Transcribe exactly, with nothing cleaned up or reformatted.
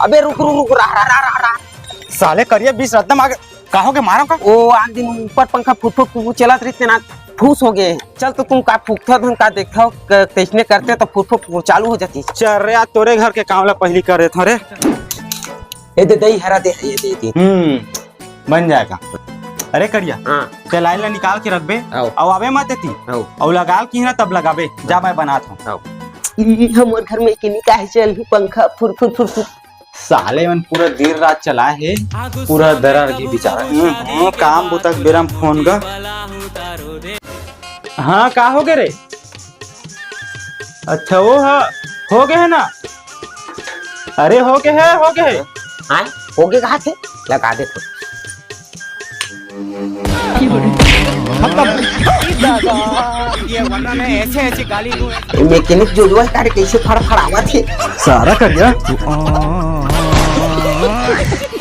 अबे रुक, रुक, रुक, रहा, रहा, रहा, रहा, रहा। साले करिया बीस रद्दा मार, का हो गे, मारो का? ओ, आग दिन ऊपर पंखा फुट फुट फुट चलत रहिस ना, फूस हो गे। चल तो तुम का फूकथव धन का देखथव, क-, कइसने करते तो फुट फुट फुट चालू हो जाती। चल रे, आज तोरे घर के काम ला पहिली कर देथव रे। ए दे, दही हरा दे, ये दे, दे। हम्म, बन जाएगा। अरे करिया, हाँ। ते line ला निकाल के रखबे, आओ। अउ आबे मत एती। आओ। अउ लगाल की ना तब लगाबे, जा मैं बनात हूँ। आओ। ई हमर घर में के निकाहे चल पंखा फुर फुर फुर फुर। साले मन पूरा देर रात चलाए हे, पूरा दरर गे बेचारा। हम्म, काम बुता के बेरा म फोन का। हाँ, का हो गे रे? अच्छा, वो हा, हो गे हे ना? अरे, हो गे हे, हो गे हे। हाँ, हो गे कहा थे? लगा दे तो। ये वरना मैं ऐसे ऐसे गाली दूं। मैकेनिक जोजवा तारे कैसे फड़फड़ावत हे। सारा करिया।